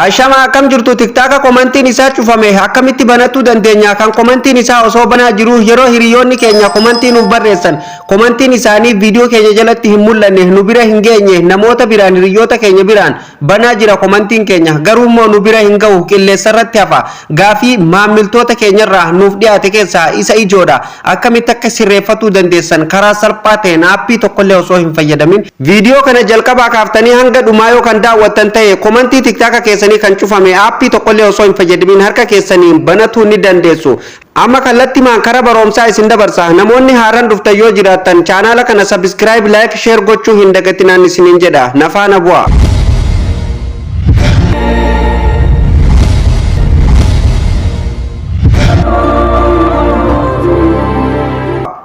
Ashama, akkam jirtu? TikTok komantiin isaa cufame akkamitti banachuu dandeenya? Kan komantiin isaa osoo banaa jiru yeroo hiriyoonni keenya komantii nuuf barreessan komantiin isaanii viidiyoo keenya jalatti hin mul'anne, nu bira hin geenye, namoota biraan, hiriyoota keenya biraan banaa jira komantiin keenya, garuu immoo nu bira hin gahu, qilleensarratti hafa. Gaafii maamiltoota keenyarraa nuuf dhiyaate keessaa isa ijoodha. Akkamitti akka sirreeffatuu dandeessan karaa salphaa ta'een, aappii tokkollee osoo hin fayyadamin, viidiyoo kana jalqabaa kaaftanii hanga dhumaa yoo kan daawwattan ta'e, komantii TikTok keessanii kan cufame aappii tokkollee osoo hin fayyadamin harka keessaniin banatuu ni dandeessu. Amma kallattimaan karaa barumsaa isin dabarsa. Namoonni haaraan dhuftan yoo jiraattan chaanaala kana subscribe, like, share gochuu hin dagatinaan isiniin jedha. Na faana bu'a.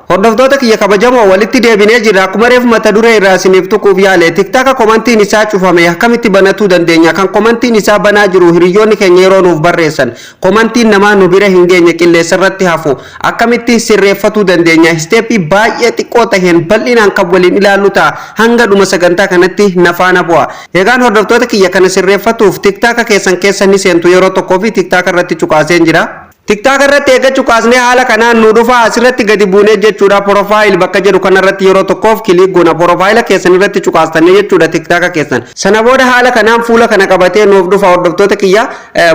Hordoftoota kiyya kabajamoo, walitti deebinee jirra. Akkuma reefu mata duree irraa isiniif tuquuf yaale, TikTok komantiin isaa cufame akkamitti banatuu dandeenya? Kan komantiin isaa banaa jiru hiriyoonni keenya yeroo nuuf barreessan komantiin namaa nu bira hin geenye, qilleensarratti hafu, akkamitti sirreeffatuu dandeenya? Step baay'ee xiqqoo taheen bal'inaan kan waliin ilaallu ta'a. Hanga dhuma sagantaa kanatti na faana bu'a. Egaan hordoftoota kiyya, kana sirreeffatuuf TikTok keessan keessa ni seentu. Yeroo tokkoo fi TikTok irratti cuqaaseen jira. TikTok irratti eega cuqaasnee haala kanaan nu dhufa. Asirratti gadi buunee jechuudha, profile bakka jedhu kanarratti yeroo tokkoof click goona. Profile keessan irratti cuqaastanii jechuudha TikTok keessan. Sana booda haala kanaan fuula kana qabatee nuuf dhufa. Hordoftoota kiyya,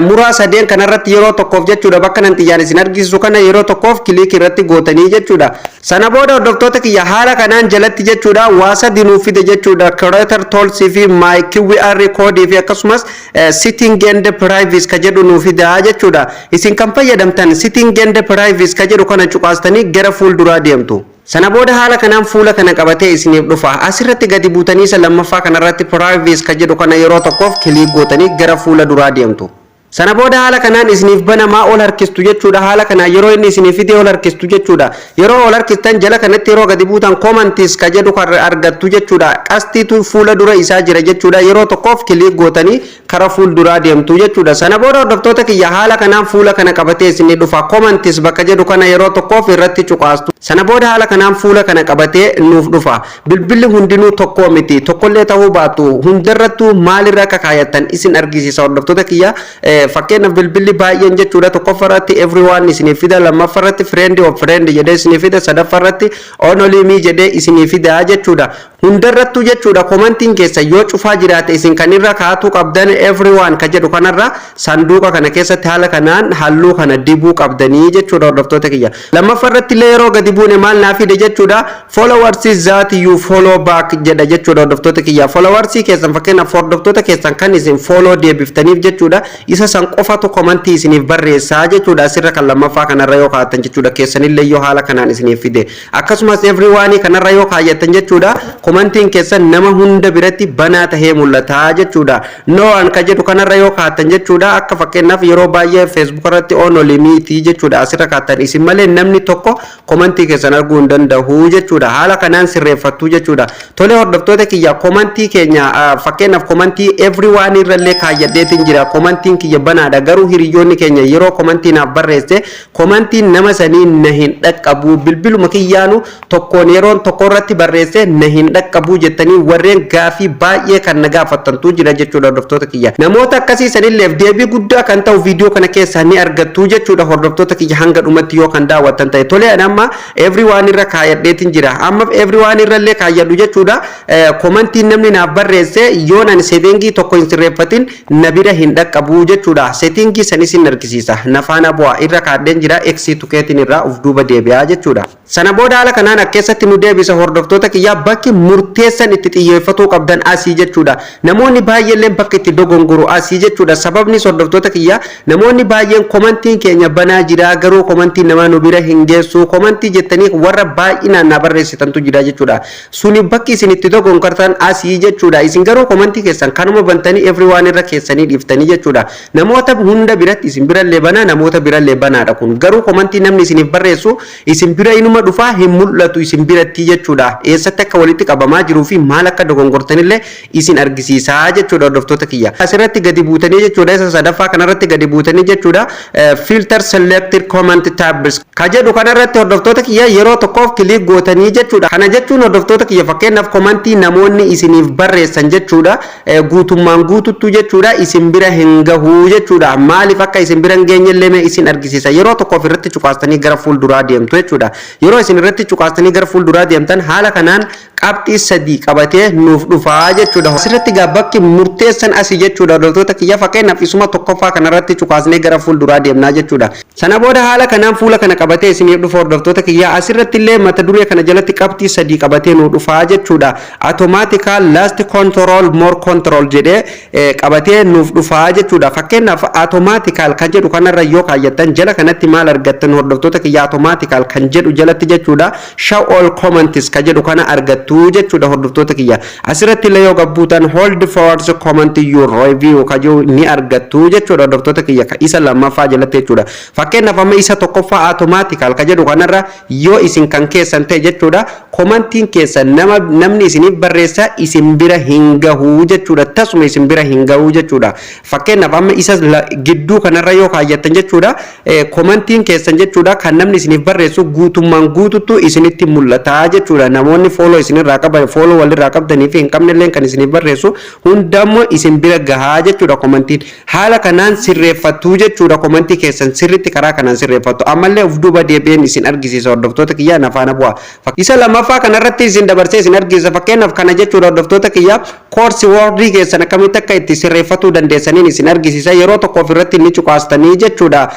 muraa sadeen kanarratti yeroo tokkoof jechuudha, bakka nan xiyyaan isin argisiisu kana yeroo tokkoof click irratti gootanii jechuudha. Sana booda, hordoftoota kiyya, haala kanaan jalatti jechuudha waa sadi nuuf fide jechuudha: creator tools fi my QR code fi akkasumas setting and privacy ka jedhu nuuf fida jechuudha. Isin kan fayyadamtan setting and privacy ka jedhu kana cuqaastanii gara fuulduraa deemtu. Sana booda haala kanaan fuula kana qabatee isiniif dhufa. Asirratti gadi buutanii isa lammaffaa kanarratti privacy ka jedhu kana yeroo tokkoof click gootanii gara fuula duraa deemtu. Sana booda haala kanaan isiniif banamaa, ol harkistu jechuudha. Haala kanaan yeroo inni isiniif fidee ol harkistu jechuudha. Yeroo ol harkistan jala kanatti yeroo gadi buutan comments ka jedhu kan argattu jechuudha. Qastiitu fuula dura isaa jira jechuudha. Yeroo tokkoof click gootanii kara fuulduraa deemtu jechuudha. Sana booda, hordoftoota kiyya, haala kanaan fuula kana qabatee isinii dhufa. Comments bakka jedhu kana yeroo tokkoof irratti cuqaastu. Sana booda haala kanaan fuula kana qabatee nuuf dhufa. Bilbilli hundinuu tokkoo miti. Tokkollee ta'uu baatu hundarrattuu maalirra akka kaayattan isin argisiisa, hordoftoota kiyya. Fakkeenyaaf bilbilli baay'een jechuudha, tokkoffaarratti everyone isiniif fida, lammaffaarratti friend of friend jedhee isiniif fida, sadaffaarratti only me jedhee isiniif fida jechuudha. Hundarrattuu jechuudha, komantiin keessa yoo cufaa jiraate isin kan irra kaa'atuu qabdan everyone ka jedhu kanarra sanduuqa kana keessatti haala kanaan halluu kana dibuu qabdanii jechuudha, hordoftoota kiyya. Lammaffaarratti illee yeroo gadi buune maal naa fide jechuudha? Followers that you follow back jedha jechuudha, hordoftoota kiyya. Followers keessan, fakkeenyaaf hordoftoota keessan kan isin follow deebiftaniif jechuudha, isa san qofatu komantii isiniif barreessaa jechuudha. Asirra kan lammaffaa kanarra yoo kaa'attan jechuudha, keessanillee yoo haala kanaan isiniif fide, akkasumas everyone kanarra yoo kaayyattan jechuudha, komantiin keessan nama hunda biratti banaa tahee mul'ata jechuudha. No one ka jedhu kanarra yoo kaa'attan jechuudha, akka fakkeenyaaf yeroo baay'ee Facebook irratti only me jechuudha, asirra kaa'attan isin malee namni tokko komantii keessan arguu hin danda'u jechuudha. Haala kanaan sirreeffattu jechuudha. Tole, hordoftoota kiyya, komantii keenya fakkeenyaaf komantii everyone irrallee kaayyadheetiin jira. Komantiin kiyya banaadha, garuu hiriyoonni keenya yeroo komantii naaf barreesse komantiin nama sanii na hin dhaqqabu, bilbiluma kiyyaanu tokkoon yeroon tokko irratti barreesse na hin dhaqqabu jettanii warreen gaafii baay'ee kan na gaafattantu jira jechuudha, hordoftoota kiyya. Namoota akkasii sanilleef deebii guddaa kan ta'u viidiyoo kana keessaa ni argattu jechuudha, hordoftoota kiyya, hanga dhumatti yoo kan daawwattan ta'e. Tole, ani amma everyone irra kaayyadheetiin jira. Amma everyone irrallee kaayyadhu jechuudha, komantiin namni naaf barreesse yoo ani setting tokko hin sirreeffatin na bira hin dhaqqabu jechuudha. Setting sanis hin argisiisa. Na faana bu'a. Irra kaadheen jira, X tukeetiin irraa uf duuba deebi'aa jechuudha. Sana booda haala kanaan akkeessatti nu deebisa. Hordoftoota kiyyaa, bakki murteessan itti xiyyeeffatuu qabdan asii jechuudha. Namoonni baay'eellee bakka itti dogongoru asii jechuudha. Sababni, hordoftoota kiyyaa, namoonni baay'een komantiin keenya banaa jira, garuu komantiin namaa nu bira hin geessu komantii jettanii warra baay'inaan na barreessitantu jira jechuudha. Suni bakki isin itti dogongortan asii jechuudha. Isin garuu komantii keessan kanuma bantanii everyone irra keessanii dhiiftanii jechuudha. Namoota hunda biratti, isin birallee banaa, namoota birallee banaadha kun. Garuu komantii namni isiniif barreessu isin bira inuma dhufaa hin mul'atu isin biratti jechuudha. Eessatti akka walitti qabamu qabamaa jiruu fi maal akka dogongortanillee isin argisiisaa jechuudha, hordoftoota kiyya. Asirratti gadi buutanii jechuudha, isa sadaffaa kanarratti gadi buutanii jechuudha, filter selected comment tabs ka jedhu kanarratti, hordoftoota kiyya, yeroo tokkoof click gootanii jechuudha. Kana jechuun, hordoftoota kiyya, fakkeenyaaf komantii namoonni isiniif barreessan jechuudha, guutummaan guututtu jechuudha, isin bira hin gahuu jechuudha. Maaliif akka isin bira hin geenyellee mee isin argisiisa. Yeroo tokkoof irratti cuqaastanii gara fuulduraa deemtu jechuudha. Yeroo isin irratti cuqaastanii gara fuulduraa deemtan, haala kanaan qabxii sadii qabatee nuuf dhufaa jechuudha. Asirratti gaa bakki murteessan asii jechuudha, hordoftoota kiyya. Fakkeenyaaf isuma tokkoffaa kanarratti cuqaasnee gara fuulduraa deemnaa jechuudha. Sana booda haala kanaan fuula kana qabatee isiniif dhufa, hordoftoota kiyya. Asirratti illee mata duree kana jalatti qabxii sadii qabatee nuuf dhufaa jechuudha. Automatical, less control, more control jedhee qabatee nuuf dhufaa jechuudha. Fakkeenyaaf automatical kan jedhu kanarra yoo kaayyattan, jala kanatti maal argattan, hordoftoota kiyya? Automatical kan jedhu jalatti jechuudha, show all comments kan jedhu kana argattu jechuudha, hordoftoota kiyya. Asirratti illee yoo gabbuutan, hold for comment you review kan jedhu ni argattu jechuudha, hordoftoota kiyya, isa lammaffaa jalatti jechuudha. Fakkeenyaaf amma isa tokkoffaa automatical kan jedhu kanarra yoo isin kan keessan ta'e jechuudha, komantiin keessan nama namni isiniif barreessa isin bira hin gahuu jechuudha, tasuma isin bira hin gahuu jechuudha. Fakkeenyaaf amma isa gidduu kanarra yoo kaayyattan jechuudha, komantiin keessan jechuudha, kan namni isiniif barreessu guutummaan guututtu isinitti mul'ata jechuudha. Namoonni follow isinirraa qaban, follow walirraa qabdanii fi hin qabnellee kan isiniif barreessu hundammoo isin bira gahaa jechuudha. Komantiin haala kanaan sirreeffattuu jechuudha. Komantii keessan sirritti karaa kanaan sirreeffattu. Ammallee of duuba deebi'een isin argisiisa, hordoftoota kiyyaa, na faana bu'a. Isa lammaffaa kanarratti isin dabarsee isin argisiisa. Fakkeenyaaf kana jechuudha, hordoftoota kiyya, curse wordii keessan akkamitti akka itti sirreeffatuu dandeessaniin isin argisiisa. Yeroo tokko ofirratti ni cuqaastanii jechuudha,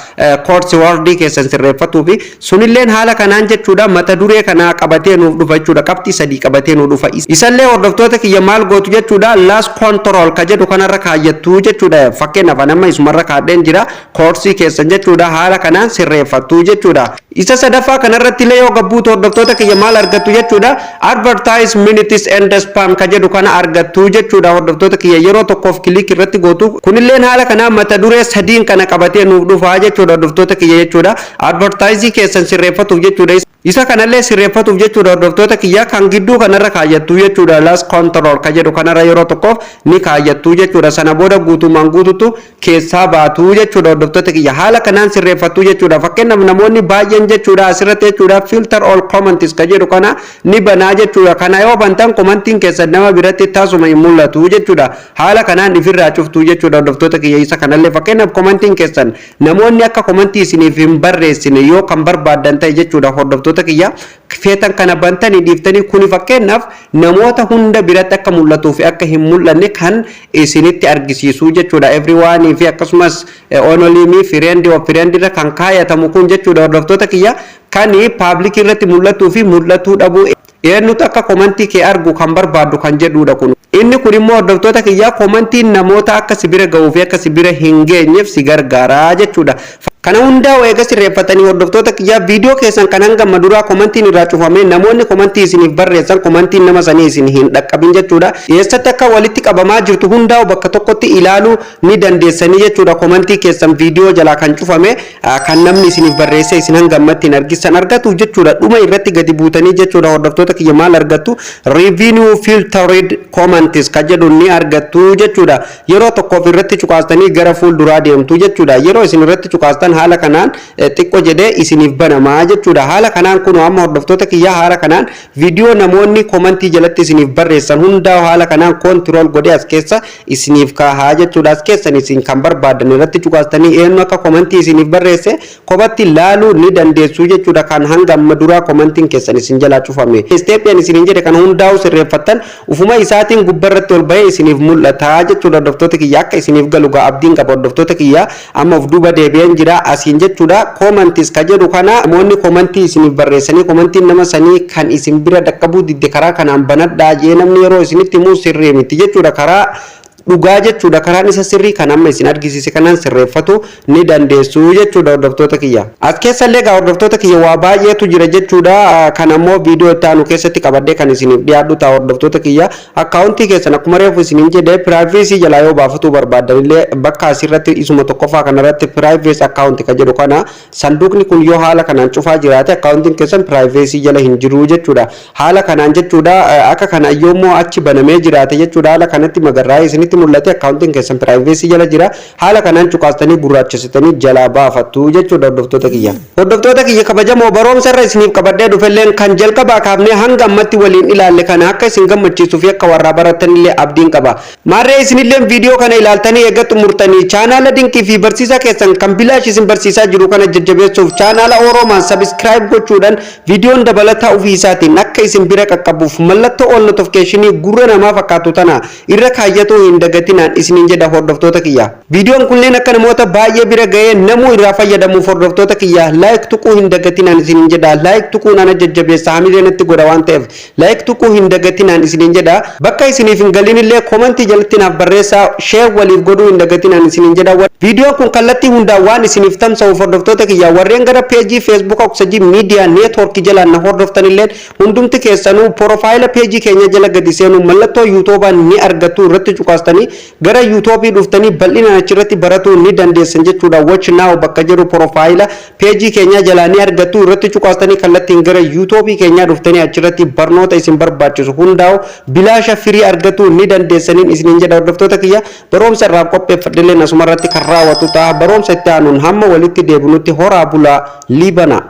curse wordii keessan sirreeffatuu fi sunilleen haala kanaan jechuudha, mata duree kanaa qabatee nuuf dhufa jechuudha, qabxii sadii qabatee nuuf dhufa. Isallee, hordoftoota kiyya, maal gootu jechuudha? Less control ka jedhu kanarra kaayyattuu jechuudha. Fakkeenyaaf amma isumarra kaadheen jira. Curseii keessan jechuudha, haala kanaan sirreeffattuu jechuudha. Isa sadaffaa kanarratti illee yoo gabbuutu, hordoftoota kiyya, maal argattu jechuudha? Advertisements and spam ka jedhu kana argattu jechuudha, hordoftoota kiyya. Yeroo tokkoof click irratti gootu. Kunilleen haala kanaan mata duree sadiin kana qabatee nuuf dhufaa jechuudha, hordoftoota kiyya jechuudha. Advertiseii keessan sirreeffatuuf jechuudha. Isa kanallee sirreeffatuuf jechuudha, hordoftoota kiyya, kan gidduu kanarra kaayyattu jechuudha. Less control ka jedhu kanarra yeroo tokkoof ni kaayyattu jechuudha. Sana booda guutummaan guututu keessaa baatu jechuudha, hordoftoota kiyya. Haala kanaan sirreeffattu jechuudha. Fakkeenyaaf namoonni baay'een jechuudha, asirratti jechuudha, filter all comments ka jedhu kana ni banaa jechuudha. Kana yoo bantan, komantiin keessan nama biratti tasuma hin mul'atu jechuudha. Haala kanaan ifirraa cuftu jechuudha, hordoftoota kiyya. Isa kanallee fakkeenyaaf komantiin keessan namoonni akka komantii isiniif hin barreessine yoo kan barbaaddan ta'e jechuudha, hordoftoota kiyya, feetan kana bantanii dhiiftanii. Kuni fakkeenyaaf namoota hunda biratti akka mul'atuu fi akka hin mul'anne kan isinitti argisiisu jechuudha. Everyone fi akkasumas only me, friend of friend irra kan kaayatamu kun jechuudha, hordoftoota kiyya, kan public irratti mul'atuu fi mul'atuu dhabuu, eenyutu akka komantii kee argu kan barbaaddu kan jedhudha kun. Inni kun immoo, hordoftoota kiyyaa, komantiin namoota akka si bira ga'uu fi akka si bira hin geenyeef si gargaara jechuudha. Kana hundaa eega sirreeffatanii, hordoftoota kiyyaa, viidiyoo keessan kan hanga amma duraa komantiin irraa cufamee namoonni komantii isiniif barreessan komantiin nama sanii isin hin dhaqqabin jechuudha. Eessatti akka walitti qabamaa jirtu hundaa bakka tokkotti ilaaluu ni dandeessanii jechuudha. Komantii keessan viidiyoo jalaa kan cufame, kan namni isiniif barreesse isin hanga ammatti hin argisan argatu jechuudha. Dhuma irratti gadi buutanii jechuudha, hordoftoota kiyya, maal argattu? Review filtered comments ka jedhu ni argattu jechuudha. Yeroo tokkoof irratti cuqaastanii gara fuulduraa deemtu jechuudha. Yeroo isin irratti cuqaastan, haala kanaan xiqqoo jedhee isiniif banamaa jechuudha. Haala kanaan kun amma, hordoftoota kiyyaa, haala kanaan viidiyoo namoonni komantii jalatti isiniif barreessan hundaa haala kanaan control godhee as keessa isiniif kaahaa jechuudha. As keessan isin kan barbaadan irratti cuqaastanii eenyu akka komantii isiniif barreesse kophatti laaluu ni dandeessu jechuudha. Kan hanga amma duraa komantiin keessan isin jalaa cufame. Stepiin isiniin jedhe kan hundaa'u sirreeffattan, ufuma isaatiin gubbarratti ol bahee isiniif mul'ata jechuudha, hordoftoota kiyya. Akka isiniif galu gaa abdiin qaba, hordoftoota kiyya. Amma of duuba deebi'een jira asiin jechuudha. Comments ka jedhu kana, namoonni komantii isiniif barreessanii komantiin nama sanii kan isin bira dhaqqabuu didde karaa kanaan banadhaa jee namni yeroo isinitti himuu sirrii miti jechuudha. Karaa Dhugaa jechuudha, karaan isa sirrii kan amma isin argisiise kanaan sirreeffatu ni dandeessu jechuudha, hordoftoota kiyya. As keessallee egaa, hordoftoota kiyya, waa baay'eetu jira jechuudha. Kan ammoo viidiyoo itti aanu keessatti qabadhee kan isiniif dhiyaadhu ta'a, hordoftoota kiyya. Akkaawuntii keessan akkuma reefu isiniin jedhe privacy jalaa yoo baafatuu barbaaddanillee, bakka asirratti isuma tokkoffaa kanarratti "privacy account" kan jedhu kana, sanduuqni kun yoo haala kanaan cufaa jiraate, akkaawuntiin keessan privacy jala hin jiru jechuudha. Haala kanaan jechuudha, akka kana yoommoo achi banamee jiraate jechuudha, haala kanatti magarraa'ee isinitti mul'ate, akkaawuntiin keessan privacy jala jira. Haala kanaan cuqaastanii gurraachessitanii jalaa baafattu jechuudha, hordoftoota kiyya. Hordoftoota kiyya kabajamoo, barumsa irra isiniif qabadhee dhufelleen kan jalqabaa kaafnee hanga ammatti waliin ilaalle kana akka isin gammachiisuu fi akka warraa barattanillee abdiin qaba. Maarree isinillee viidiyoo kana ilaaltanii eegga xumurtanii, chaanaala dinqii fi barsiisaa keessan kan bilaash isin barsiisaa jiru kana jajjabeessuuf chaanaala Oroomaan subscribe gochuudhaan, viidiyoon dabalataa ofii isaatiin akka isin bira qaqqabuuf mallattoo ol notification gurra namaa fakkaatu tana irra kaayyatuu hin dagatinaan isiniin jedha, hordoftoota kiyya. Viidiyoon kunneen akka namoota baay'ee bira ga'ee namuu irraa fayyadamuuf, hordoftoota kiyya, like tuquu hin dagatinaan isiniin jedha. Like tuquun ana jajjabeessa, hamilee natti godha waan ta'eef like tuquu hin dagatinaan isiniin jedha. Bakka isiniif hin galin illee koomantii jalatti naaf barreessaa, share waliif godhuu hin dagatinaan isiniin jedha. Viidiyoon kun kallattii hundaan waan isiniif tamsa'uuf, hordoftoota kiyya, warreen gara peejii Facebook Oksajii Miidiyaa Neetwoorkii jalaan na hordoftan illee, hundumti keessanuu profile peejii keenya jala gadi seenuu mallattoo yuutuubaa ni argattu. Irratti cuqaastanii gara yuutuubii dhuftanii bal'inaan achirratti baratuu ni dandeessan jechuudha. "Watch now" bakka jedhu profile peejii keenyaa jalaa ni argattu. Irratti cuqaastanii kallattiin gara yuutuubii keenyaa dhuftanii achirratti barnoota isin barbaachisu hundaa'u bilaasha firii argatuu ni dandeessaniin isiniin jedha. Hordoftoota kiyya, barumsa irraa qopheeffadhillee asumarratti kan raawwatu ta'a. Barumsa itti aanuun hamma walitti deebinutti horaa bulaa, liibana.